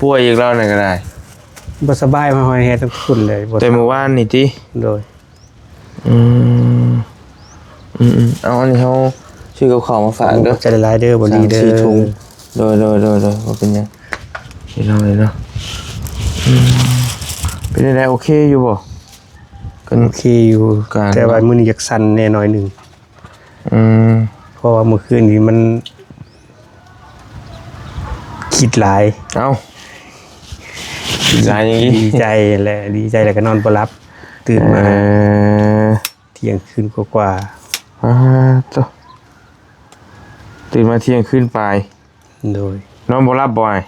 ປ່ວຍອີກແລ້ວນັ້ນກໍໄດ້ ບໍ່ສະບາຍ ມາຮອດແຮງທັງຄົນເລີຍ ບໍ່ ແຕ່ມື້ວານນີ້ຕິ? ໂດຍ. ອືມ ອືມໆ ເອົາ ອັນນີ້ເຮົາຊື້ກັບເຂົ້າມາຝາກເດີ ຂອບໃຈຫຼາຍໆເດີ ບໍ່ດີເດີ ສາມສີ່ຖົງ ໂດຍໆໆໆ ບໍ່ເປັນຫຍັງ ພີ່ນ້ອງເອີຍເນາະ. ອືມ ເປັນຈັ່ງໃດ ໂອເຄຢູ່ບໍ່? ກໍໂອເຄຢູ່ ການ ແຕ່ວ່າມື້ນີ້ຢາກສັ່ນແດ່ໜ້ອຍໜຶ່ງ. ອືມ ເພາະວ່າມື້ຄືນນີ້ມັນຄິດຫຼາຍ. ເອົ້າ ຄິດຫຼາຍຫຍັງອີກ? ດີໃຈແຫຼະ ດີໃຈແລ້ວກໍນອນບໍ່ຫຼັບ ຕື່ນມາ ເອີ ທ່ຽງຄືນກວ່າໆ. ອາ ໂທ້ ຕື່ນມາທ່ຽງຄືນປາຍ. ໂດຍ. ນອນບໍ່ຫຼັບບໍ່ອ້າຍ?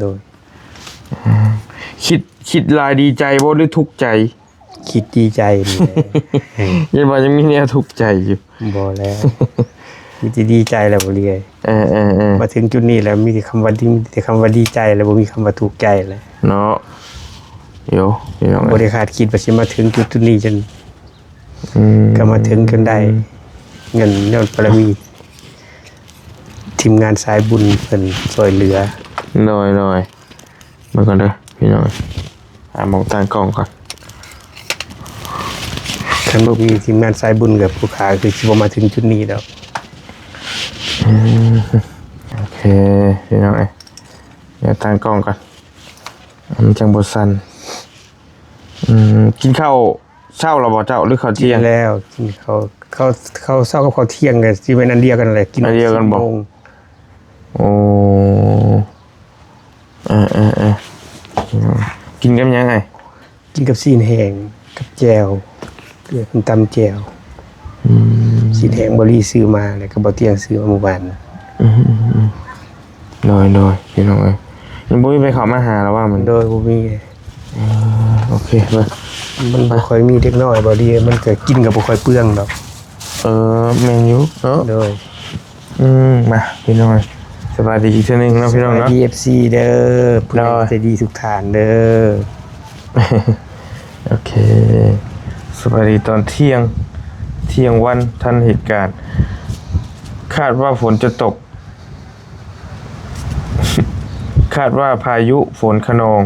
ໂດຍ. ອືມ ຄິດ ຄິດຫຼາຍດີໃຈບໍ່ ຫຼືທຸກໃຈ? ຄິດດີໃຈນີ້ແຫຼະ. ຢ້ານວ່າຍັງມີແນວທຸກໃຈຢູ່. ບໍ່ແລ້ວ ມີແຕ່ດີໃຈແລ້ວບໍ່ເລື້ອຍ. ເອີໆໆ ມາເຖິງຈຸດນີ້ແລ້ວ ມີແຕ່ຄຳວ່າດີ ມີແຕ່ຄຳວ່າດີໃຈແລ້ວ ບໍ່ມີຄຳວ່າທຸກໃຈແລ້ວເນາະ. ໂຢ ພີ່ນ້ອງເອີຍ ບໍ່ໄດ້ຄາດຄິດວ່າຊິມາເຖິງຈຸດໆນີ້ຈົນ ອືມ ກໍມາເຖິງຈົນໄດ້ ເງິນຍ້ອນບາລະມີ ທີມງານສາຍບຸນເພິ່ນຊ່ວຍເຫຼືອ. ໂດຍໆ ເບິ່ງກ່ອນເດີພີ່ນ້ອງ ຫາໝ່ອງຕັ້ງກ້ອງກ່ອນ. ຄັນບໍ່ມີທີມງານສາຍບຸນກັບຜູ້ຂ້າ ຄືຊິບໍ່ມາເຖິງຈຸດນີ້ດອກ. ອືມ ໂອເຄ ພີ່ນ້ອງເອີຍ ດຽວຕັ້ງກ້ອງກ່ອນ ມັນຈັ່ງບໍ່ສັ່ນ. ອືມ ກິນເຂົ້າເຊົ້າແລ້ວບໍ່ເຈົ້າ ຫຼືເຂົ້າທ່ຽງ? ກິນແລ້ວ ກິນເຂົ້າ ເຂົ້າ ເຂົ້າເຊົ້າກັບເຂົ້າທ່ຽງກໍຊິແມ່ນອັນດຽວກັນແຫຼະ ກິນ ອັນດຽວກັນບໍ່? ສິບໂມງ. ໂອ້ ເອີໆໆ ກິນກັບຫຍັງອ້າຍ? ກິນກັບຊີ້ນແຫ້ງ ກັບແຈ່ວ ເອີ ເພິ່ນຕຳແຈ່ວ. ອືມ ຊີ້ນແຫ້ງບໍ່ລີຊື້ມາ ແລ້ວກໍບໍ່ຕຽງຊື້ມາມື້ວານ. ອືມໆໆ ໂດຍໆ ພີ່ນ້ອງເອີຍ ຍັງບໍ່ມີໃຜເຂົ້າມາຫາລະວ່າມັນ? ໂດຍ ບໍ່ມີ. ເອີ ໂອເຄ ມາ ມັນບໍ່ຄ່ອຍມີເດັກນ້ອຍ ບໍ່ດີ ມັນກໍກິນກໍບໍ່ຄ່ອຍເປືອງດອກ. ເອີ ແມ່ນຢູ່ເນາະ. ໂດຍ. ອືມ ມາພີ່ນ້ອງ ສະບາຍດີອີກເທື່ອໜຶ່ງເນາະພີ່ນ້ອງເນາະ. ສະບາຍດີ ເອັຟຊີ ເດີ ຜູ້ໃຫຍ່ໃຈດີທຸກທ່ານເດີ. ໂອເຄ ສະບາຍດີຕອນທ່ຽງ ທ່ຽງວັນທັນເຫດການ. ຄາດວ່າຝົນຈະຕົກ ຄາດວ່າພາຍຸຝົນຄະນອງ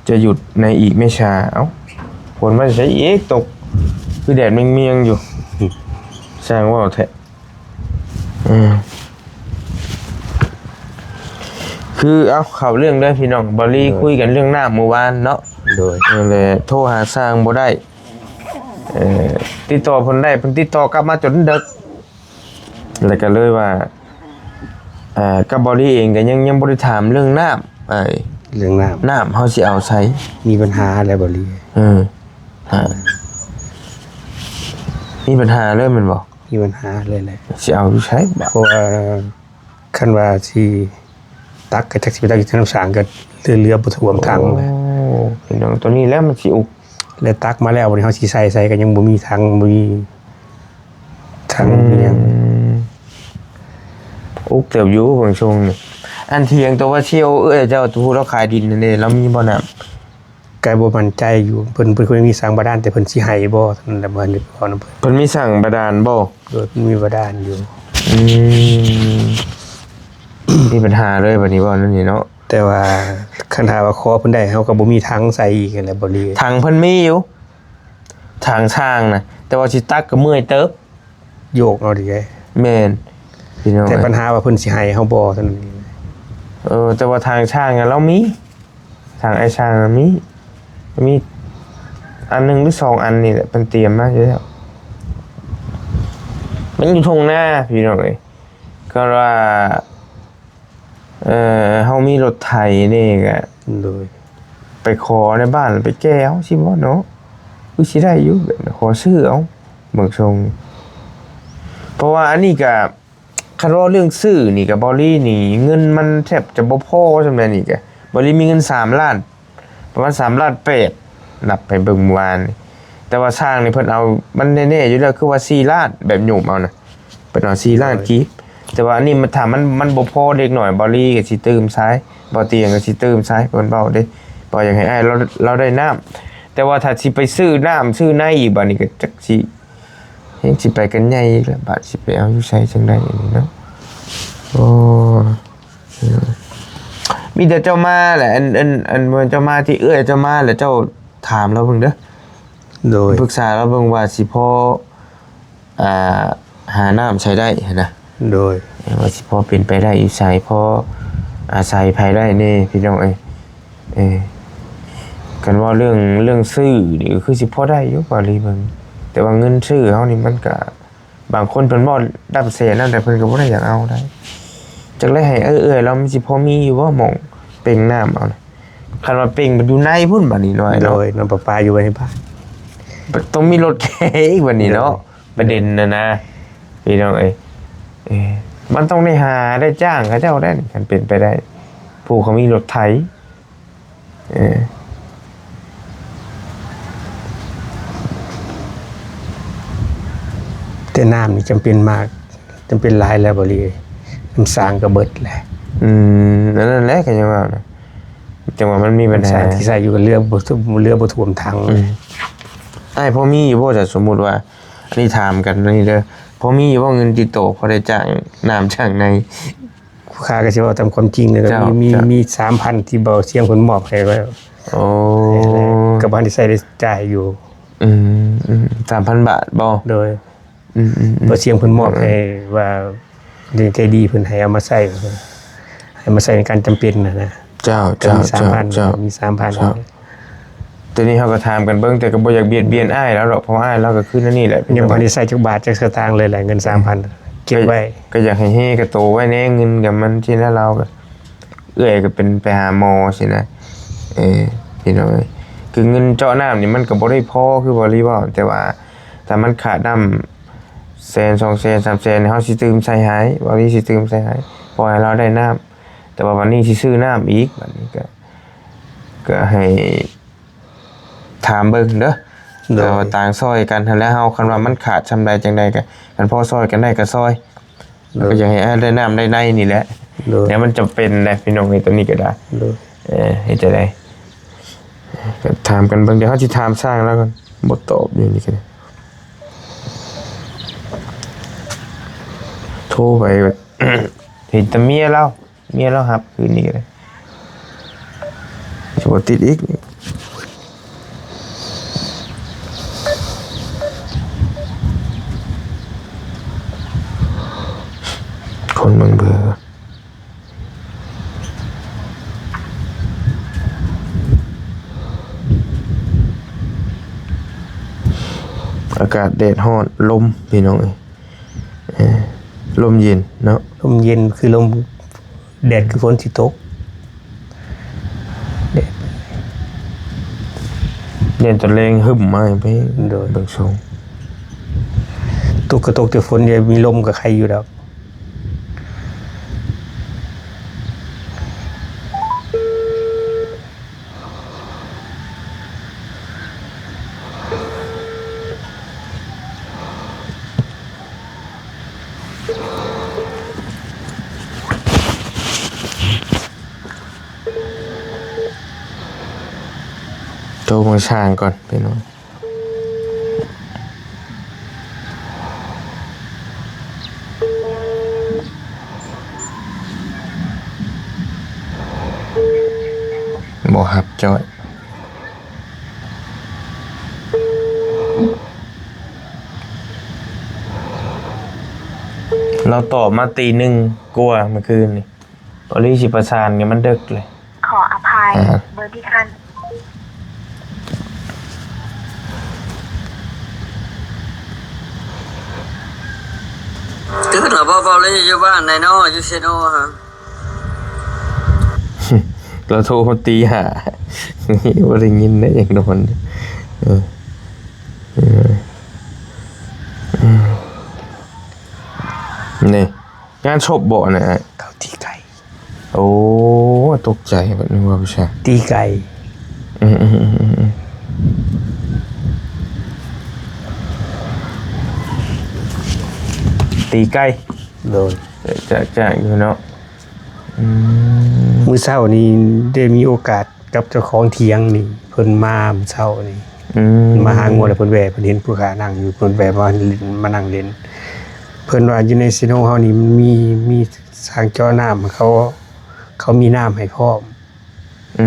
ຈະຢຸດໃນອີກໄມ່ຊ້າ. ເອົ້າ ຝົນມາແຕ່ໃສອີກ ຕົກຄືແດດມຽງໆຢູ່. ຊ່າງເວົ້າແທ້. ອືມ ຄື ເອົ້າ ເຂົ້າເລື່ອງເດີພີ່ນ້ອງ ບາລີ ໂດຍ ຄຸຍກັນເລື່ອງນ້ຳມື້ວານເນາະ. ໂດຍ. ນັ້ນແຫຼະ ໂທຫາຊ່າງບໍ່ໄດ້ ເອີ ຕິດຕໍ່ເພິ່ນໄດ້ ເພິ່ນຕິດຕໍ່ກັບມາຈົນເດິກ ແລ້ວກໍເລີຍວ່າ ເອີ ກັບບາລີເອງກໍຍັງ ຍັງບໍ່ໄດ້ຖາມເລື່ອງນ້ຳ ເອີ ເລື່ອງນ້ຳ ນ້ຳເຮົາຊິເອົາໃສ? ມີບັນຫາແລ້ວບາລີ. ເອີ ຮະ ມີບັນຫາເລີຍແມ່ນບໍ່? ມີບັນຫາເລີຍແຫຼະ ຊິເອົາຢູ່ໃສບາດ? ເພາະວ່າຄັນວ່າຊິຕັກ ກໍຈັກຊິໄປຕັກຢູ່ທາງນ້ຳສ້າງ ກໍເຫຼືອ ເຫຼືອບໍ່ຖ້ວມຖັງ. ໂອ້ ພີ່ນ້ອງ ຕົວນີ້ແຫຼະມັນຊິອຸກ ແລະຕັກມາແລ້ວ ບັດນີ້ເຮົາຊິໃສ່ໃສ ກໍຍັງບໍ່ມີຖັງ ບໍ່ມີຖັງ ອືມ ບໍ່ມີຫຍັງ. ອຸກເຕີບຢູ່ເບິ່ງຊົງນີ້. ອັນຖຽງຕົວວ່າສ່ຽວເອື້ອຍເຈົ້າ ຜູ້ລາວຂາຍດິນນັ້ນເດ້ ລາວມີບໍ່ນ້ຳ? ກໍບໍ່ໝັ້ນໃຈຢູ່ ເພິ່ນ ເພິ່ນເຄີຍມີສ້າງບາດານ ແຕ່ເພິ່ນຊິໃຫ້ບໍ່ ນັ້ນແຫຼະ ບໍ່ທັນໄດ້ເວົ້ານຳເພິ່ນ. ເພິ່ນມີສ້າງບາດານບໍ່? ໂດຍ ເພິ່ນມີບາດານຢູ່. ອືມ ມີບັນຫາເລີຍບັດນີ້ ເວົ້າແນວນີ້ເນາະ. ແຕ່ວ່າຄັນຖ້າວ່າຂໍເພິ່ນໄດ້ ເຮົາກໍບໍ່ມີຖັງໃສ່ອີກຫັ້ນແຫຼະ ບໍ່ດີ. ຖັງເພິ່ນມີຢູ່ ຖັງຊ່າງນະ ແຕ່ວ່າຊິຕັກກໍເມື່ອຍເຕີບ. ໂຍກເອົາເດ້. ແມ່ນ ພີ່ນ້ອງ ແຕ່ ເອີຍ ບັນຫາວ່າເພິ່ນຊິໃຫ້ເຮົາບໍ່ເທົ່ານັ້ນ. ເອີ ແຕ່ວ່າທາງຊ່າງນະ ລາວມີ ທາງອ້າຍຊ່າງນະມີ ມີອັນໜຶ່ງຫຼືສອງອັນນີ້ແຫຼະ ເພິ່ນຕຽມມາຢູ່ແລ້ວ. ມັນຢູ່ທົ່ງນາ ພີ່ນ້ອງເອີຍ ກໍວ່າ ເອີ ເຮົາມີລົດໄຖນີ້ກະ ໂດຍ ໄປຂໍໃນບ້ານ ໄປແກ່ເອົາຊິບໍ່ເນາະ? ຄືຊິໄດ້ຢູ່ ແບບຂໍຊື້ເອົາເບິ່ງຊົງ. ເພາະວ່າອັນນີ້ກະ ຄັນເວົ້າເລື່ອງຊື້ນີ້ກະ ເບົາລີນີ້ເງິນມັນແທບຈະບໍ່ພໍສ່ຳໃດນີ້ກະ ເບົາລີມີເງິນສາມລ້ານ ປະມານສາມລ້ານແປດ ນັບໃຫ້ເບິ່ງມື້ວານນີ້. ແຕ່ວ່າຊ່າງນີ້ເພິ່ນເອົາ ມັນແນ່ໆຢູ່ແລ້ວ ຄືວ່າສີ່ລ້ານ ແບບໂຍມເອົານະ ເພິ່ນເອົາສີ່ລ້ານ ໂດຍ ກີບ. ແຕ່ວ່າອັນນີ້ມັນ ຖ້າມັນ ມັນບໍ່ພໍເດັກນ້ອຍ ເບົາລີກໍຊິຕື່ມໃສ່ ເບົາຕຽງກໍຊິຕື່ມໃສ່ ເພິ່ນເວົ້າເດ້ ເວົ້າຢາກໃຫ້ອ້າຍລາວ ລາວໄດ້ນ້ຳ. ແຕ່ວ່າຖ້າຊິໄປຊື້ນ້ຳຊື້ໃນອີກ ບາດນີ້ກໍຈັກຊິ ແຮ່ງຊິໄປກັນໃຫຍ່ອີກແລ້ວ ບາດຊິໄປເອົາຢູ່ໃສຈັ່ງໃດນີ້ເນາະ. ໂອ້ ມີແຕ່ເຈົ້າມາແຫຼະ ອັນ ອັນ ອັນ ບໍ່ແມ່ນເຈົ້າມາ ທີ່ເອື້ອຍເຈົ້າມາແຫຼະ ເຈົ້າຖາມລາວເບິ່ງເດີ ໂດຍ ປຶກສາລາວເບິ່ງວ່າຊິພໍ ອ່າ ຫານ້ຳໃຊ້ໄດ້ຫັ້ນນະ ໂດຍ ວ່າຊິພໍເປັນໄປໄດ້ຢູ່ໃສ ພໍອາໄສໃຜໄດ້ແດ່ ພີ່ນ້ອງເອີຍ. ເອີ ຄັນເວົ້າເລື່ອງ ເລື່ອງຊື້ນີ້ກໍຄືຊິພໍໄດ້ຢູ່ ເບົາລີເບິ່ງ ແຕ່ວ່າເງິນຊື້ເຮົານີ້ມັນກະ ບາງຄົນເພິ່ນເວົ້ານັບແສນນຳ ແຕ່ເພິ່ນກໍບໍ່ໄດ້ຢາກເອົາໄດ໋. ຈັກໄດ້ໃຫ້ເອື້ອຍໆລາວ ມັນຊິພໍມີຢູ່ບໍ່ ໝ່ອງເປັ່ງນ້ຳເອົານະ? ຄັນວ່າເປັ່ງມັນຢູ່ໃນພຸ້ນ ບາດນີ້ນ້ອຍເນາະ ໂດຍ ນ້ຳປະປາຢູ່ໃນບ້ານ ຕ້ອງມີລົດແກ່ອີກ ບາດນີ້ເນາະ ໂດຍ ປະເດັນນະນະ ພີ່ນ້ອງເອີຍ. ເອີ ມັນຕ້ອງໄດ້ຫາໄດ້ຈ້າງເຂົາເຈົ້າໄດ້ ຄັນເປັນໄປໄດ້ ຜູ້ເຂົາມີລົດໄຖ. ເອີ ເອີ ແຕ່ນ້ຳນີ້ຈຳເປັນມາກ ຈຳເປັນຫຼາຍແລ້ວບໍລີ ນ້ຳສ້າງກໍເບິດແຫຼະ. ອືມ ອັນນັ້ນແຫຼະ ກໍຍັງວ່ານະ ຈັງຫວະມັນມີບັນຫາ ນ້ຳສ້າງທີ່ໃຊ້ຢູ່ກໍເຫຼືອບໍ່ ເຫຼືອບໍ່ຖ້ວມຖັງ. ອືມ ອ້າຍພໍມີຢູ່ບໍ່ ຖ້າສົມມຸດວ່າ ອັນນີ້ຖາມກັນອັນນີ້ເດີ ພໍມີຢູ່ບໍ່ເງິນຕິດໂຕ ພໍໄດ້ຈ້າງນ້ຳຈ້າງໃນ? ຂ້າກໍຊິເວົ້າຕາມຄວາມຈິງເລີຍ ກໍ ເຈົ້າ ມີ ມີ ເຈົ້າ ມີສາມພັນທີ່ເບົາສຽງເພິ່ນມອບໃຫ້ວ່າ. ໂອ້ ກໍບໍ່ທັນໄດ້ໃຊ້ໄດ້ຈ່າຍຢູ່. ອືມ ອືມ ສາມພັນບາດບໍ? ໂດຍ. ອືມໆໆ ເບົາສຽງເພິ່ນມອບໃຫ້ວ່າ ໃຈດີເພິ່ນໃຫ້ເອົາມາໃຊ້ ໃຫ້ມາໃຊ້ໃນການຈຳເປັນນະ. ເຈົ້າ ເຈົ້າ ມີສາມພັນ ເຈົ້າ ເຈົ້າ ມີສາມພັນ ເຈົ້າ. ແຕ່ນີ້ເຮົາກໍຖາມກັນເບິ່ງ ແຕ່ກໍບໍ່ຢາກບຽດບຽນອ້າຍລາວດອກ ເພາະວ່າອ້າຍລາວກໍຄືແນວນີ້ແຫຼະ ຍັງບໍ່ໄດ້ໃຊ້ຈັກບາດຈັກສະຕາງເລີຍແຫຼະ ເງິນສາມພັນ ເກັບໄວ້ ກໍຢາກໃຫ້ເຮກະໂຕໄວ້ແດ່ ເງິນກັບມັນຊີ້ນະ ລາວກໍ ເອື້ອຍກໍເປັນໄປຫາໝໍຊີ້ນະ. ເອີ ພີ່ນ້ອງເອີຍ ຄືເງິນເຈາະນ້ຳນີ້ມັນກໍບໍ່ໄດ້ພໍຄືເວົ້າລີເວົ້າ ແຕ່ວ່າຖ້າມັນຂາດນ້ຳແສນ ສອງແສນ ສາມແສນ ເຮົາຊິຕື່ມໃສ່ໃຫ້ ເວົ້າລີຊິຕື່ມໃສ່ໃຫ້ ພໍໃຫ້ລາວໄດ້ນ້ຳ ແຕ່ວ່າບັດນີ້ຊິຊື້ນ້ຳອີກ ບັດນີ້ກໍ ກໍໃຫ້ ຖາມເບິ່ງເດີ ໂດຍ ແຕ່ວ່າຕ່າງຊ່ອຍກັນຫັ້ນແຫຼະເຮົາ ຄັນວ່າມັນຂາດຊ່ຳໃດຈັ່ງໃດກໍ ຄັນພໍຊ່ອຍກັນໄດ້ກໍຊ່ອຍ ໂດຍ ແລ້ວກໍຢາກໃຫ້ອ້າຍໄດ້ນ້ຳໄດ້ໃນນີ້ແຫຼະ ໂດຍ ແຕ່ມັນຈຳເປັນແຫຼະພີ່ນ້ອງເອີຍ ຕົວນີ້ກໍໄດ້ ໂດຍ ເອີ ເຮັດຈັ່ງໃດ ກໍຖາມກັນເບິ່ງ ດຽວເຮົາຊິຖາມຊ່າງລາວກ່ອນ ບໍ່ຕອບຢູ່ນີ້ກໍໄດ້ ໂທໄປ ເຫັນແຕ່ເມຍລາວ ເມຍລາວຮັບຄືນນີ້ກໍໄດ້ ຊິບໍ່ຕິດອີກ ຄົນເບິ່ງເບີ ອາກາດແດດຮ້ອນ ລົມ ພີ່ນ້ອງເອີຍ. ເອີ ລົມເຢັນເນາະ ລົມເຢັນຄືລົມ ແດດຄືຝົນຊິຕົກ ແດດ ແດດຈະແລງຫຶ້ມມາ ໂດຍ ເບິ່ງຊົງ ຕົກກໍຕົກແຕ່ຝົນ ຢ່າມີລົມກໍໄຄຢູ່ດອກ. ໂທເບິ່ງຊ່າງກ່ອນ ພີ່ນ້ອງ. ບໍ່ຮັບຈ້ອຍ ລາວຕອບມາຕີໜຶ່ງກວ່າມື້ຄືນນີ້ ພໍດີຊິປະສານກັນ ມັນເດິກເລີຍ. ຂໍອະໄພ ອ່າ ເບີທີ່ທ່ານ ຕື່ນແລ້ວບໍ່ ເບົາລີຢູ່ບ້ານໃດນໍ ຢູ່ເຊໂນຫັ້ນ? ລາວໂທມາຕີຫ້າ ບໍ່ໄດ້ຍິນເດ້ ຍັງນອນ. ເອີ ເອີ ນີ້ ງານສົບບໍ່ອັນນັ້ນ? ເຂົາຕີໄກ່. ໂອ້ ຕົກໃຈ ບາດນຶກວ່າຜູ້ຊາຍ ຕີໄກ່. ອືມໆໆໆ ຕີໄກ່. ໂດຍ ຈາກ ຈາກຢູ່ເນາະ. ອືມ ມື້ເຊົ້ານີ້ໄດ້ມີໂອກາດ ກັບເຈົ້າຂອງຖຽງນີ້ ເພິ່ນມາມື້ເຊົ້ານີ້. ອືມ ມາຫາງົວ ແລ້ວເພິ່ນແວ່ ເພິ່ນເຫັນຜູ້ຂ້ານັ່ງຢູ່ ເພິ່ນແວ່ມາຫຼິ້ນ ມານັ່ງຫຼິ້ນ. ເພິ່ນວ່າຢູ່ໃນເຊໂນເຮົານີ້ ມັນມີ ມີຊ່າງເຈາະນ້ຳ ເຂົາ ເຂົາມີນ້ຳໃຫ້ພ້ອມ. ອື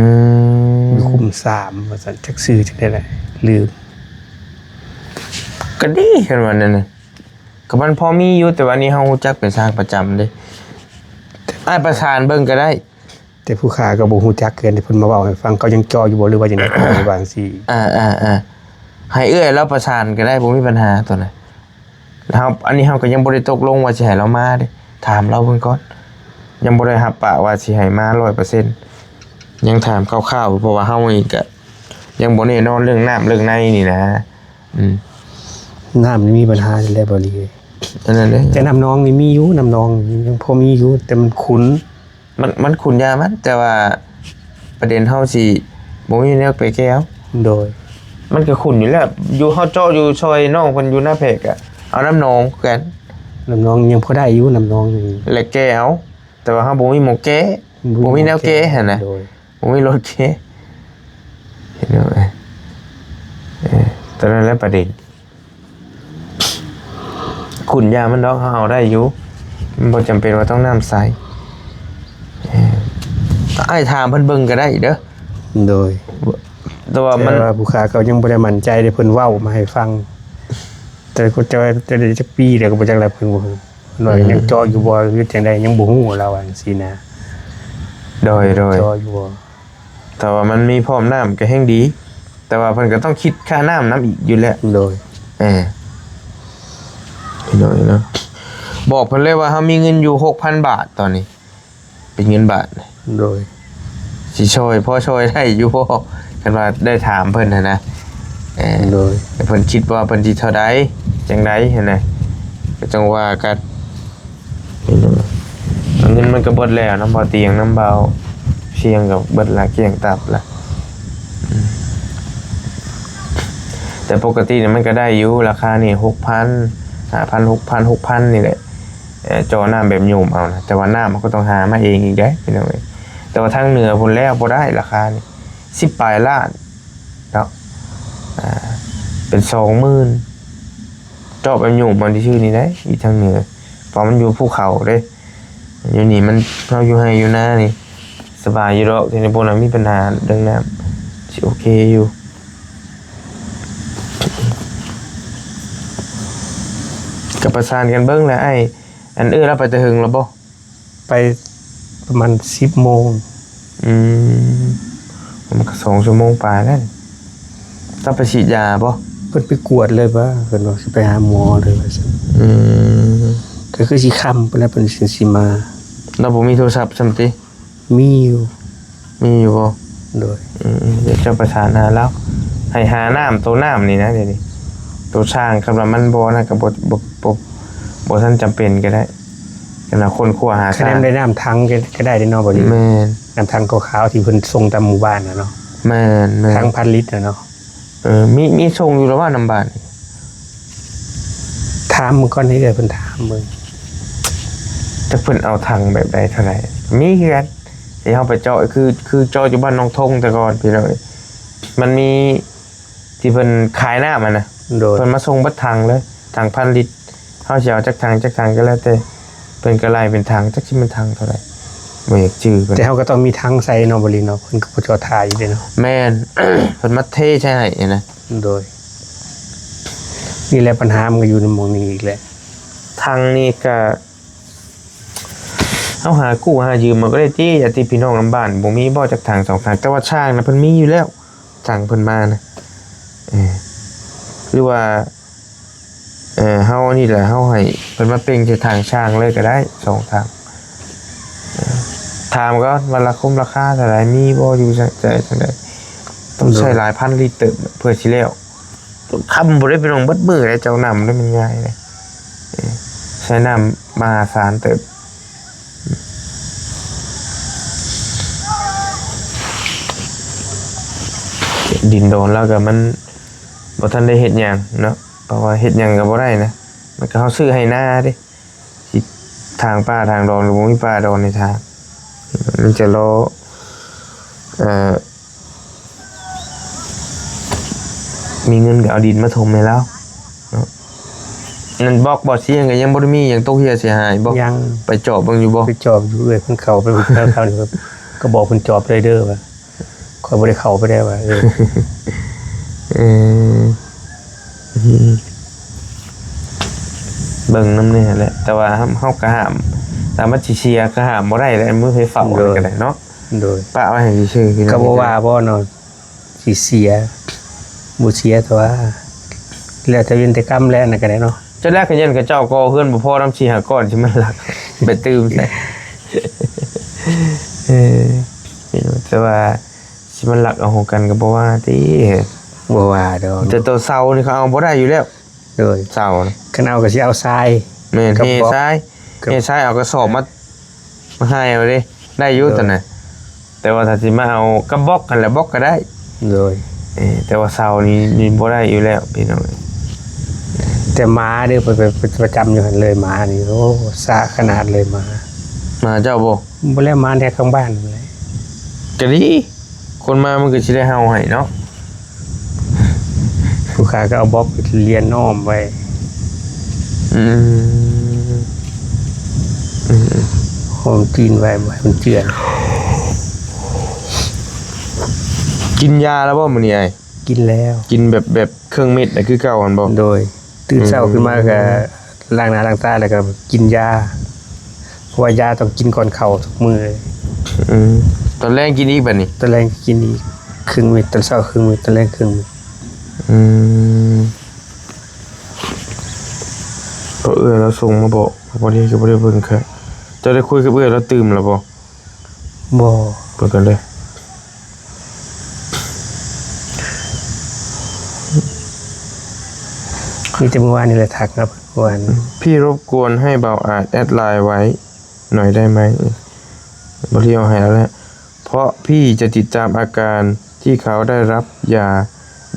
ມ ຢູ່ຄຸ້ມສາມວ່າຊັ້ນ ຈັກຊື່ຈັ່ງໃດລະ ລືມ. ກໍດີ ຄັນວ່ານັ້ນນະ ກໍມັນພໍມີຢູ່ ແຕ່ວ່ານີ້ເຮົາຮູ້ຈັກເປັນຊ່າງປະຈຳເດ້. ອ້າຍປະສານເບິ່ງກໍໄດ້. ແຕ່ຜູ້ຂ້າກໍບໍ່ຮູ້ຈັກຄືກັນ ເພິ່ນມາເວົ້າໃຫ້ຟັງ ເຂົາຍັງເຈາະຢູ່ບໍ່ ຫຼືວ່າຈັ່ງໃດ ເຂົາວ່າຈັ່ງຊີ້. ອ່າໆໆ ໃຫ້ເອື້ອຍລາວປະສານກໍໄດ້ ບໍ່ມີບັນຫາຕົວນັ້ນ. ເຮົາ ອັນນີ້ເຮົາກໍຍັງບໍ່ໄດ້ຕົກລົງວ່າຊິໃຫ້ລາວມາເດ້ ຖາມລາວເບິ່ງກ່ອນ. ຍັງບໍ່ໄດ້ຮັບປາກວ່າຊິໃຫ້ມາຮ້ອຍເປີເຊັນ ຍັງຖາມຄ່າວໆ ເພາະວ່າເຮົານີ້ກໍຍັງບໍ່ແນ່ນອນເລື່ອງນ້ຳເລື່ອງໃນນີ້ນະ. ອືມ ນ້ຳນີ້ມີບັນຫາແລ້ວບໍ່ນີ້? ອັນນັ້ນເດ້ ແຕ່ນ້ຳໜອງນີ້ມີຢູ່ ນ້ຳໜອງນີ້ຍັງພໍມີຢູ່ ແຕ່ມັນຂຸ່ນ. ມັນ ມັນຂຸ່ນຢາມັນ ແຕ່ວ່າປະເດັນເຮົາຊິບໍ່ມີແນວໄປແກ້ວ. ໂດຍ ມັນກໍຂຸ່ນຢູ່ແລ້ວ ຢູ່ເຮົາເຈາະຢູ່ຊ່ອຍນ້ອງເພິ່ນຢູ່ນາແພກ ກໍ ເອົານ້ຳໜອງຄືກັນ ນ້ຳໜອງຍັງພໍໄດ້ຢູ່ ນ້ຳໜອງນີ້ ແລະແກ່ເອົາ ແຕ່ວ່າເຮົາບໍ່ມີໝ່ອງແກ່ ບໍ່ມີແນວແກ່ຫັ້ນນະ ໂດຍ ບໍ່ມີລົດແກ່ ເຫັນບໍ່? ເອີ ຕອນນັ້ນແຫຼະປະເດັນ ຂຸ້ນຢາມັນດອກ ເຮົາເອົາໄດ້ຢູ່ ມັນບໍ່ຈຳເປັນວ່າຕ້ອງນ້ຳໃສ ເອີ ອ້າຍຖາມເພິ່ນເບິ່ງກໍໄດ້ເດີ ໂດຍ ແຕ່ວ່າມັນ ແຕ່ວ່າຜູ້ຂ້າເຂົາຍັງບໍ່ໄດ້ໝັ້ນໃຈເດ້ ເພິ່ນເວົ້າມາໃຫ້ຟັງ ແຕ່ກໍຈະ ຈະໄດ້ຈັກປີແລ້ວກໍບໍ່ຈັກແລ້ວ ເພິ່ນບໍ່ຮູ້ ເພິ່ນວ່າ ອືມ ຍັງເຈາະຢູ່ບໍ່ ຫຼືຈັ່ງໃດ ຍັງບໍ່ຮູ້ ລາວວ່າຈັ່ງຊີ້ນະ ໂດຍ ໂດຍ ເຈາະຢູ່ບໍ່ ຖ້າວ່າມັນມີພ້ອມນ້ຳກໍແຮ່ງດີ ແຕ່ວ່າເພິ່ນກໍຕ້ອງຄິດຄ່ານ້ຳນຳອີກຢູ່ແລ້ວ ໂດຍ ເອີ ພີ່ນ້ອງເນາະ ບອກເພິ່ນເລີຍວ່າເຮົາມີເງິນຢູ່ຫົກພັນບາດຕອນນີ້ ເປັນເງິນບາດ ໂດຍ ຊິຊ່ອຍ ພໍຊ່ອຍໄດ້ຢູ່ບໍ່? ຄັນວ່າໄດ້ຖາມເພິ່ນຫັ້ນນະ ເອີ ໂດຍ ແຕ່ເພິ່ນຄິດວ່າເພິ່ນຊິເທົ່າໃດ ຈັ່ງໃດຫັ້ນນະ ກໍຈັ່ງວ່າກັນ ເງິນມັນກໍເບິດແລ້ວນຳບ່າວຕຽງ ນຳບ່າວຊຽງກໍເບິດລະ ກ້ຽງຕັບລະ ອືມ ແຕ່ປົກກະຕິນີ້ມັນກໍໄດ້ຢູ່ ລາຄານີ້ຫົກພັນ ຫ້າພັນ ຫົກພັນ ຫົກພັນນີ້ແຫຼະ ເອີ ເຈາະນ້ຳແບບໂຍມເອົານະ ແຕ່ວ່ານ້ຳເຮົາກໍຕ້ອງຫາມາເອງອີກເດ້ພີ່ນ້ອງເອີຍ ແຕ່ວ່າທາງເໜືອພຸ້ນແລ້ວບໍ່ໄດ້ລາຄານີ້ ສິບປາຍລ້ານເນາະ ອ່າ ເປັນສອງໝື່ນ ເຈາະແບບໂຍມເອົາຊື່ໆນີ້ໄດ໋ ອີກທາງເໜືອ ເພາະມັນຢູ່ພູເຂົາເດ້ ຢູ່ນີ້ມັນ ເຮົາຢູ່ໄຮ່ຢູ່ນານີ້ ສະບາຍຢູ່ດອກ ທີ່ນີ້ບໍ່ນະມີບັນຫາເລື່ອງນ້ຳ ຊິໂອເຄຢູ່ ກໍປະສານກັນເບິ່ງແຫຼະອ້າຍ ອັນເອື້ອຍລາວໄປແຕ່ເຫິງແລ້ວບໍ່? ໄປປະມານສິບໂມງ ອືມ ມັນກໍສອງຊົ່ວໂມງປາຍແລ້ວ ເຈົ້າໄປສີດຢາບໍ່? ເພິ່ນໄປກວດເລີຍວ່າ ເພິ່ນວ່າຊິໄປຫາໝໍເລີຍວ່າຊັ້ນ ອືມ ກໍຄືຊິຄ່ຳພຸ້ນແຫຼະ ເພິ່ນຊິ ຊິມາ ລາວບໍ່ມີໂທລະສັບຊ້ຳຕິ? ມີຢູ່ ມີຢູ່ບໍ່? ໂດຍ ອືມໆ ດຽວເຈົ້າປະສານຫາລາວ ໃຫ້ຫານ້ຳ ໂຕນ້ຳນີ້ນະ ດຽວນີ້ ໂຕຊ່າງ ຄັນວ່າມັນບໍ່ນັ້ນກໍບໍ່ ບໍ່ ບໍ່ ບໍ່ທັນຈຳເປັນກໍໄດ້ ຄັນວ່າຄົ້ນຄວ້າຫາ ຄັນ ຊ່າງ ໄດ້ນ້ຳຖັງກໍ ກໍໄດ້ເດ້ເນາະ ບໍ່ດີ ແມ່ນ ນ້ຳຖັງຂາວໆ ທີ່ເພິ່ນສົ່ງຕາມໝູ່ບ້ານນະເນາະ ແມ່ນໆ ຖັງພັນລິດນະເນາະ ເອີ ມີ ມີສົ່ງຢູ່ລະວ່ານ້ຳບ້ານ ຖາມເບິ່ງກ່ອນ ໃຫ້ເອື້ອຍເພິ່ນຖາມເບິ່ງ ຈັກເພິ່ນເອົາຖັງແບບໃດເທົ່າໃດ ມີຄືກັນ ທີ່ເຮົາໄປເຈາະ ຄື ຄືເຈາະຢູ່ບ້ານໜອງທົງແຕ່ກ່ອນ ພີ່ນ້ອງເອີຍ ມັນມີທີ່ເພິ່ນຂາຍນ້ຳຫັ້ນນະ ໂດຍ ເພິ່ນມາສົ່ງເບິດຖັງເລີຍ ຖັງພັນລິດ ເຮົາຊິເອົາຈັກຖັງ ຈັກຖັງກໍແລ້ວແຕ່ ເພິ່ນກໍໄລ່ເປັນຖັງ ຈັກຊິແມ່ນຖັງເທົ່າໃດ ບໍ່ຢາກຈື່ເພິ່ນ ແຕ່ເຮົາກໍຕ້ອງມີຖັງໃສ່ເນາະ ບໍລິເນາະ ເພິ່ນກໍບໍ່ຈອດຖ້າຢູ່ເດ້ເນາະ ແມ່ນ ເພິ່ນມາເທໃສ່ໃຫ້ນະ ໂດຍ ນີ້ແຫຼະ ບັນຫາມັນກໍຢູ່ໃນໝ່ອງນີ້ອີກແຫຼະ ຖັງນີ້ກໍ ເຮົາຫາກູ້ຫາຢືມເອົາກໍໄດ້ຕິ ຍາດຕິພີ່ນ້ອງນຳບ້ານ ບໍ່ມີບໍ່ຈັກຖັງສອງຖັງ ແຕ່ວ່າຊ່າງນະເພິ່ນມີຢູ່ແລ້ວ ສ້າງເພິ່ນມານະ ເອີ ຫຼືວ່າ ເອີ ເຮົານີ້ແຫຼະ ເຮົາໃຫ້ເພິ່ນມາເປັ່ງໃສ່ຖັງຊ່າງເລີຍກໍໄດ້ ສອງຖັງ ເອີ ຖາມກ່ອນວ່າລາຄົມລາຄາເທົ່າໃດ ມີບໍ່ ຢູ່ໃສ ໃສຈັ່ງໃດ ຕ້ອງໃຊ້ ໂດຍ ຫຼາຍພັນລິດເຕີບເພື່ອຊິແລ້ວ ຄ່ຳບໍ່ໄດ້ພີ່ນ້ອງ ເບິດມື້ໄດ້ ເຈົ້ານຳໄດ້ ມັນງ່າຍເດ້ ເອີ ໃຊ້ນ້ຳມະຫາສານເຕີບ ດິນດອນລາວກໍມັນບໍ່ທັນໄດ້ເຮັດຫຍັງເນາະ ເພາະວ່າເຮັດຫຍັງກໍບໍ່ໄດ້ນະ ມັນກໍເຮົາຊື້ໄຮ່ນາເດ້ ຊິຖາງປ່າຖາງດອນ ກໍບໍ່ມີປ່າດອນໃຫ້ຖາງ ມີແຕ່ລໍ ເອີ ມີເງິນກໍເອົາດິນມາຖົມໃຫ້ລາວເນາະ ນັ້ນບລັອກບໍ່ ຊິຫຍັງກໍຍັງບໍ່ໄດ້ມີຫຍັງຕົກເຮ່ຍເສຍຫາຍບໍ່? ຍັງ ໄປຈອບເບິ່ງຢູ່ບໍ່? ໄປຈອບຢູ່ ເອື້ອຍເພິ່ນເຂົ້າໄປເບິ່ງແຖວໆນີ້ ກໍບອກເພິ່ນຈອບເລີຍເດີວ່າ ຂ້ອຍບໍ່ໄດ້ເຂົ້າໄປແດ່ວ່າ ເອີ ເອີ ເບິ່ງນຳແດ່ແຫຼະ ແຕ່ວ່າເຮົາກໍຫ້າມ ຖ້າມັນຊິເສຍກໍຫ້າມບໍ່ໄດ້ແຫຼະ ມື້ໄຟຟ້າ ໂດຍ ກໍໄດ້ເນາະ ໂດຍ ປະໄວ້ໃຫ້ຊື່ໆ ກໍບໍ່ວ່າບໍ່ເນາະ ຊິເສຍ ບໍ່ເສຍ ແຕ່ວ່າ ແລ້ວແຕ່ເວນແຕ່ກຳແຫຼະ ອັນນັ້ນກໍໄດ້ເນາະ ຈັກແລ້ວກໍຢ້ານເຂົາເຈົ້າກໍ່ເຮືອນບໍ່ພໍນຳ ສີ່ຫ້າກ້ອນ ຊິມາລັກໄປຕື່ມໃສ່ ເອີ ແຕ່ວ່າຊິມາລັກເອົາຂອງກັນກໍບໍ່ວ່າຕິ ບໍ່ວ່າດອກ ແຕ່ໂຕເສົານີ້ເຂົາເອົາບໍ່ໄດ້ຢູ່ແລ້ວ ໂດຍ ເສົານະ ຄັນເອົາກໍຊິເອົາຊາຍ ແມ່ນ ກັບ ເຮ ບລັອກ ຊາຍ ກັບ ເຮ ຊາຍ ເອົາກະສອບມາ ມາໃຫ້ເອົາເດ້ ໄດ້ຢູ່ ໂດຍ ຕອນນັ້ນ ແຕ່ວ່າຖ້າຊິມາເອົາກັບບລັອກຫັ້ນແຫຼະ ບລັອກກໍໄດ້ ໂດຍ ເອີ ແຕ່ວ່າເສົານີ້ ນີ້ບໍ່ໄດ້ຢູ່ແລ້ວພີ່ນ້ອງ ເອີ ແຕ່ໝາເດີ້ ໄປ ໄປ ໄປປະຈຳຢູ່ຫັ້ນເລີຍ ໝານີ້ ໂອ້ ຊະຂະໜາດເລີຍໝາ. ໝາເຈົ້າບໍ່? ບໍ່ແລ້ວ ໝາແຖວຂ້າງບ້ານຫັ້ນແຫຼະ. ກະດີ ຄົນມາມັນກໍຊິໄດ້ເຫົ່າໃຫ້ເນາະ. ຜູ້ຂ້າກໍເອົາບອບໄປລຽນອ້ອມໄວ້. ອືມ ອືມ ໂຮມຕີນໄວ້ ບໍ່ໃຫ້ມັນເຈື່ອນ. ກິນຢາແລ້ວບໍ່ມື້ນີ້ອ້າຍ? ກິນແລ້ວ. ກິນແບບ ແບບເຄິ່ງເມັດນະ ຄືເກົ່າຫັ້ນບໍ່? ໂດຍ. ຕື່ນເຊົ້າຂຶ້ນມາກໍ ອືມ ລ້າງໜ້າລ້າງຕາ ແລ້ວກໍກິນຢາ ເພາະວ່າຢາຕ້ອງກິນກ່ອນເຂົ້າທຸກມື້. ອືມ ຕອນແລງກິນອີກບັດນີ້? ຕອນແລງກິນອີກ ເຄິ່ງເມັດ ຕອນເຊົ້າເຄິ່ງເມັດ ຕອນແລງເຄິ່ງເມັດ. ອືມ ເພາະເອື້ອຍລາວສົ່ງມາບອກ ພໍດີກໍບໍ່ໄດ້ເບິ່ງຄັກ. ເຈົ້າໄດ້ຄຸຍກັບເອື້ອຍລາວຕື່ມແລ້ວບໍ່? ບໍ່. ເບິ່ງກັນເດີ້. ມີແຕ່ມື້ວານນີ້ແຫຼະ ທັກມາເມື່ອວານ. ພີ່ລົບກວນໃຫ້ບ່າວອາດແອັດໄລນ໌ໄວ້ໜ່ອຍໄດ້ໄໝ? ບໍ່ໄດ້ເອົາໃຫ້ແລ້ວແຫຼະ ເພາະພີ່ຈະຕິດຕາມອາການທີ່ເຂົາໄດ້ຮັບຢາ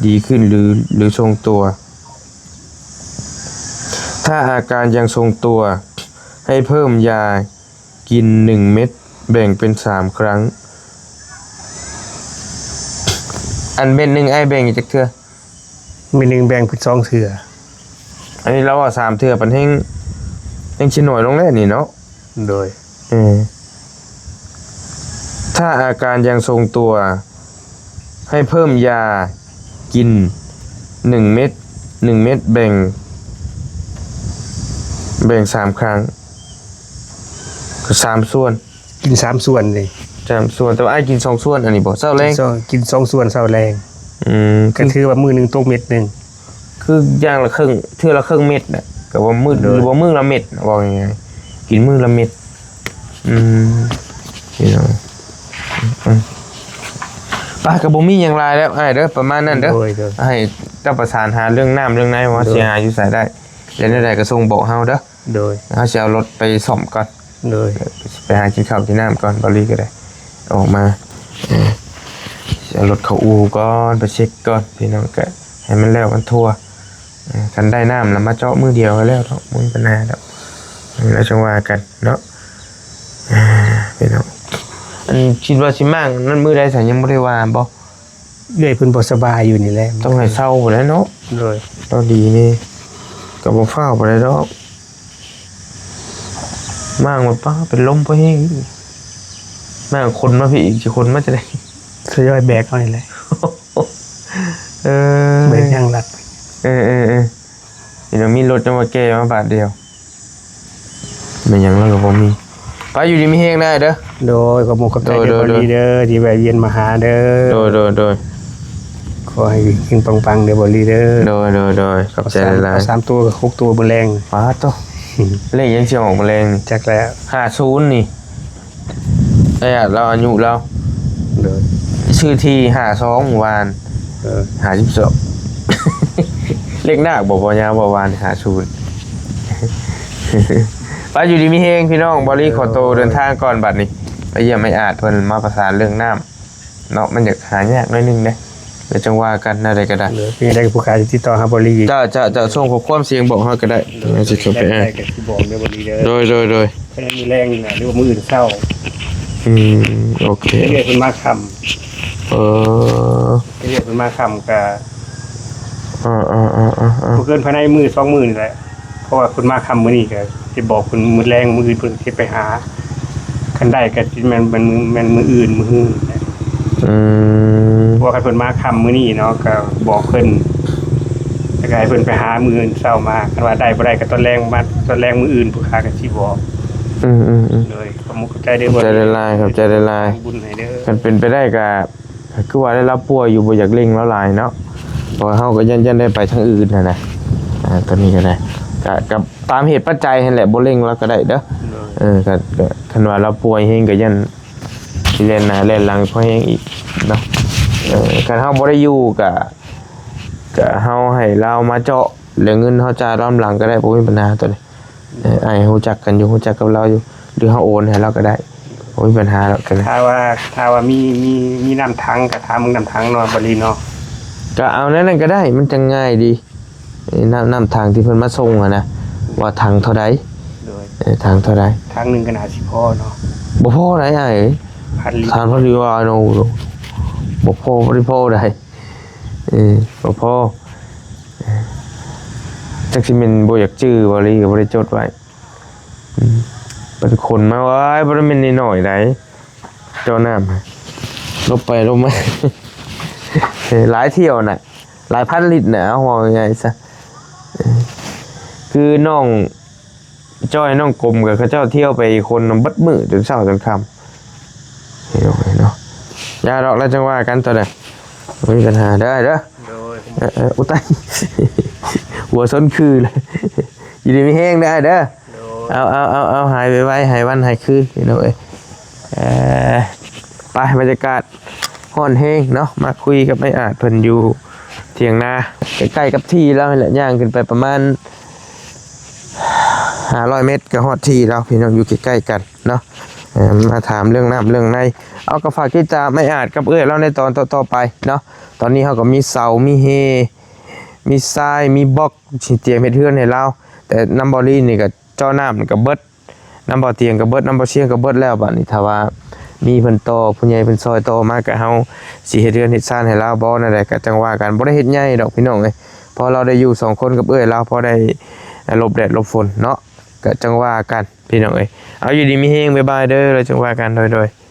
ດີຂຶ້ນ ຫຼື ຫຼື ຊົງຕົວ. ຖ້າອາການຍັງຊົງຕົວ ໃຫ້ເພີ່ມຢາ ກິນໜຶ່ງເມັດ ແບ່ງເປັນສາມຄັ້ງ. ອັນເມັດໜຶ່ງອ້າຍແບ່ງຈັກເທື່ອ? ເມັດໜຶ່ງແບ່ງເປັນສອງເທື່ອ. ອັນນີ້ລາວວ່າສາມເທື່ອ ປານແຮງ ແຮງຊິໜ້ອຍລົງແລ້ວນີ້ເນາະ. ໂດຍ. ເອີ ຖ້າອາການຍັງຊົງຕົວ ໃຫ້ເພີ່ມຢາກິນໜຶ່ງເມັດ ໜຶ່ງເມັດແບ່ງ ແບ່ງສາມຄັ້ງ ກໍສາມສ່ວນ. ກິນສາມສ່ວນເດ້. ສາມສ່ວນ ແຕ່ວ່າອ້າຍກິນສອງສ່ວນ ອັນນີ້ບໍ່? ເຊົ້າແລງ? ກິນສອງ ກິນສອງສ່ວນເຊົ້າແລງ. ອືມ ກໍຖືວ່າມື້ໜຶ່ງຕົກເມັດໜຶ່ງ. ຄືຢ່າງລະເຄິ່ງ ເທື່ອລະເຄິ່ງເມັດນະ ກໍວ່າມື້ ໂດຍ ຫຼືວ່າມື້ລະເມັດນະ ເວົ້າງ່າຍໆ ກິນມື້ລະເມັດ. ອືມ ພີ່ນ້ອງ ອືມ ໄປ ກໍບໍ່ມີຫຍັງຫຼາຍແລ້ວອ້າຍເດີ ປະມານນັ້ນເດີ. ໂດຍ ໂດຍ. ໃຫ້ເຈົ້າປະສານຫາເລື່ອງນ້ຳເລື່ອງໃນວ່າ ໂດຍ ຊິຫາຢູ່ໃສໄດ້ ແລ້ວແນວໃດກໍສົ່ງບອກເຮົາເດີ. ໂດຍ. ເຮົາຊິເອົາລົດໄປສ້ອມກ່ອນ. ໂດຍ. ໄປຫາກິນເຂົ້າກິນນ້ຳກ່ອນ ເບົາລີກໍໄດ້ ອອກມາ ເອີ ຊິເອົາລົດເຂົ້າອູ່ກ່ອນ ໄປເຊັກກ່ອນ ພີ່ນ້ອງ ກະໃຫ້ມັນແລ້ວມັນທົ່ວ. ເອີ ຄັນໄດ້ນ້ຳລະມາເຈາະມື້ດຽວກໍແລ້ວດອກ ບໍ່ມີບັນຫາດອກ ແລ້ວຈັ່ງວ່າກັນເນາະ. ເອີ ພີ່ນ້ອງ ອັນຄິດວ່າຊິມ້າງນັ້ນມື້ໃດຊະ ຍັງບໍ່ໄດ້ວ່າບໍ່? ເອື້ອຍເພິ່ນບໍ່ສະບາຍຢູ່ນີ້ແຫຼະ ຕ້ອງໃຫ້ເຊົາພຸ້ນແຫຼະເນາະ. ໂດຍ. ເຊົາດີນີ້ ກໍບໍ່ຟ້າວປານໃດດອກ. ມ້າງວ່າປ້າ ເປັນລົມພໍແຮງ ມ້າງຂົນມາພີ້ອີກ ຊິຂົນມາຈັ່ງໃດ? ທະຍອຍແບກເອົານີ້ແຫຼະ. ເອີ ແບກຢ່າງຫຼັກ. ເອີໆ ນີ້ລະມີລົດຈັ່ງວ່າແກ່ມາບາດດຽວ ແມ່ນຫຍັງລາວກໍບໍ່ມີ. ໄປ ຢູ່ດີມີແຮງໄດ້ເດີ. ໂດຍ. ຂອບມຸກຂອບໃຈເດີ ໂດຍ ໂດຍ ເບົາລີເດີ ທີ່ແວະວຽນມາຫາເດີ. ໂດຍ ໂດຍ ໂດຍ. ຂໍໃຫ້ເຮັງປັງໆເດີ ເບົາລີເດີ. ໂດຍ ໂດຍ ໂດຍ. ຂອບໃຈຫຼາຍໆ. ເອົາສາມ ເອົາສາມຕົວກັບຫົກຕົວມື້ແລງ. ປາດໂທ້ ເລກຫຍັງຊິອອກມື້ແລງນີ້? ຈັກແລ້ວ ຫ້າສູນນີ້. ໄອ້ອາດລາວອາຍຸລາວ. ໂດຍ. ຊື້ທີ່ຫ້າສອງມື້ວານ. ເອີ ຫ້າສິບສອງ ເລກນາກບໍ່ ບໍ່ຍາວບໍ່ວານ ຫ້າສູນ. ໄປ ຢູ່ດີມີແຮງພີ່ນ້ອງ. ເບົາລີ ເອີ ຂໍໂຕເດີນທາງກ່ອນບັດນີ້ ໄປຢ້ຽມໄອ້ອາດເພິ່ນ ມາປະສານເລື່ອງນ້ຳເນາະ ມັນຢາກຫາຍາກໜ້ອຍໜຶ່ງເດ້ ແລ້ວຈັ່ງວ່າກັນ ແນວໃດກໍໄດ້. ເອີ ເປັນຈັ່ງໃດຜູ້ຂາຍຕິດຕໍ່ຫາເບົາລີ. ເຈົ້າ ເຈົ້າ ເຈົ້າສົ່ງຂໍ້ຄວາມສຽງບອກເຮົາກໍໄດ້. ໂດຍ ຊິເຂົ້າໄປອ່ານ ກໍຊິບອກເດີ ເບົາລີເດີ. ໂດຍ ໂດຍ ໂດຍ. ພາຍໃນມື້ແລງນີ້ນະ ຫຼືວ່າມື້ອື່ນເຊົ້າ. ອືມ ໂອເຄ ເລື່ອຍເພິ່ນມາຄ່ຳ. ເອີ ເລື່ອຍເພິ່ນມາຄ່ຳກະ ເອີໆໆໆໆ ບໍ່ເກີນພາຍໃນມື້ສອງມື້ນີ້ແຫຼະ ເພາະວ່າເພິ່ນມາຄ່ຳມື້ນີ້ກະຊິບອກເພິ່ນມື້ແລງ ມື້ອື່ນເພິ່ນຊິໄປຫາ ຄັນໄດ້ກະຊິແມ່ນ ແມ່ນມື້ ແມ່ນມື້ອື່ນມື້ຮື. ອືມ ເພາະວ່າຄັນເພິ່ນມາຄ່ຳມື້ນີ້ເນາະ ກະບອກເພິ່ນ ແລ້ວກະໃຫ້ເພິ່ນໄປຫາມື້ອື່ນເຊົ້າມາ ຄັນວ່າໄດ້ບໍ່ໄດ້ກະຕອນແລງມາ ຕອນແລງມື້ອື່ນຜູ້ຂ້າກະຊິບອກ. ອືມໆໆ ໂດຍ. ຂອບມຸກຂອບໃຈເດີ ຂອບໃຈຫຼາຍໆ ຂອບໃຈຫຼາຍໆ. ບຸນໃຫ້ເດີ. ຄັນເປັນໄປໄດ້ກະ ຄືວ່າແຫຼະ ລາວປ່ວຍຢູ່ ບໍ່ຢາກເລັ່ງລາວຫຼາຍເນາະ ເພາະວ່າເຮົາກໍຢ້ານ ຢ້ານໄດ້ໄປທາງອື່ນຫັ້ນນະ. ອ່າ ຕອນນີ້ກໍໄດ້ ກະ ກະຕາມເຫດປັດໄຈຫັ້ນແຫຼະ ບໍ່ເລັ່ງລາວກໍໄດ້ເດີ. ໂດຍ. ເອີ ກໍ ກໍຄັນວ່າລາວປ່ວຍແຮງກໍຢ້ານຊິແລ່ນໜ້າແລ່ນຫຼັງພໍແຮງອີກເນາະ. ເອີ ຄັນເຮົາບໍ່ໄດ້ຢູ່ກະ ກະເຮົາໃຫ້ລາວມາເຈາະ ແລ້ວເງິນເຮົາຈ່າຍຕາມຫຼັງກໍໄດ້ ບໍ່ມີບັນຫາໂຕນີ້. ເອີ ອ້າຍຮູ້ຈັກກັນຢູ່ ຮູ້ຈັກກັບລາວຢູ່ ຫຼືເຮົາໂອນໃຫ້ລາວກໍໄດ້ ບໍ່ມີບັນຫາດອກໂຕນີ້. ຖ້າວ່າ ຖ້າວ່າມີ ມີ ມີນ້ຳຖັງ ກໍຖາມເບິ່ງນ້ຳຖັງເນາະ ເບົາລີເນາະ. ກໍເອົາແນວນັ້ນກໍໄດ້ ມັນຈັ່ງງ່າຍດີ. ນ້ຳ ນ້ຳຖັງທີ່ເພິ່ນມາສົ່ງຫັ້ນນະ ວ່າຖັງເທົ່າໃດ ໂດຍ ເອີ ຖັງເທົ່າໃດ? ຖັງໜຶ່ງກໍໜ້າຊິພໍເນາະ ບໍ່ພໍໃດອ້າຍເອີຍ ພັນລິດ ທ່ານພັນລິດວ່າເນາະ ບໍ່ພໍ ບໍ່ໄດ້ພໍໃດ ເອີ ບໍ່ພໍ ຈັກຊິແມ່ນບໍ່ຢາກຈື່ບໍ່ ຫຼື ກໍບໍ່ໄດ້ຈົດໄວ້ ອືມ ເພິ່ນຂົນມາ ໂອ້ຍ ບໍ່ໄດ້ແມ່ນນ້ອຍໆໃດ ເຈາະນ້ຳ ລົບໄປລົບມາ ເອີ ຫຼາຍຖ້ຽວນະ ຫຼາຍພັນລິດນະ ເວົ້າງ່າຍໆຊະ ເອີ ຄືນ້ອງຈ້ອຍ ນ້ອງກົມ ກໍເຂົາເຈົ້າທ່ຽວໄປຂົນນຳເບິດມື້ ຈົນເຊົ້າຈົນຄ່ຳ ເຫັນບໍ່ເນາະ? ຢ່າດອກ ແລ້ວຈັ່ງວ່າກັນຕອນນັ້ນ ບໍ່ມີບັນຫາເດີອ້າຍເດີ ໂດຍ ເອີໆ ອຸຍ ຕາຍ ຫົວຊົນຄືເລີຍ ຢູ່ດີມີແຮງເດີອ້າຍເດີ ໂດຍ ເອົາໆໆໆ ຫາຍໄວໆ ຫາຍວັນຫາຍຄືນ ພີ່ນ້ອງເອີຍ ເອີ ໄປ ບັນຍາກາດຮ້ອນແຮງເນາະ ມາຄຸຍກັບອ້າຍອາດເພິ່ນຢູ່ຖຽງນາ ໃກ້ໆກັບທີ່ລາວນີ້ແຫຼະ ຍ່າງຂຶ້ນໄປປະມານຫ້າຮ້ອຍເມັດກໍຮອດທີ່ລາວ ພີ່ນ້ອງ ຢູ່ໃກ້ໆກັນເນາະ ເອີ ມາຖາມເລື່ອງນ້ຳເລື່ອງໃນ ເອົາ ກໍຝາກຕິດຕາມອ້າຍອາດກັບເອື້ອຍລາວໃນຕອນຕໍ່ໆໄປເນາະ ຕອນນີ້ເຮົາກໍມີເສົາ ມີເຮ ມີຊາຍ ມີບລັອກ ຊິຕຽມເຮັດເຮືອນໃຫ້ລາວ ແຕ່ນຳເບົາລີນີ້ກໍເຈາະນ້ຳນີ້ກໍເບິດ ນຳເບົາຕຽງກໍເບິດ ນຳເບົາຊຽງກໍເບິດແລ້ວ ບາດນີ້ຖ້າວ່າມີເພິ່ນຕໍ່ ຜູ້ໃຫຍ່ເພິ່ນຊ່ອຍຕໍ່ມາ ກໍເຮົາຊິເຮັດເຮືອນເຮັດຊານໃຫ້ລາວບໍ່ ແນວໃດກໍຈັ່ງວ່າກັນ ບໍ່ໄດ້ເຮັດໃຫຍ່ດອກພີ່ນ້ອງເອີຍ ເພາະລາວໄດ້ຢູ່ສອງຄົນກັບເອື້ອຍລາວ ພໍໄດ້ຫຼົບແດດຫຼົບຝົນເນາະ ກໍຈັ່ງວ່າກັນພີ່ນ້ອງເອີຍ ເອົາ ຢູ່ດີມີແຮງ ບາຍບາຍເດີ ແລ້ວຈັ່ງວ່າກັນ ໂດຍໆ.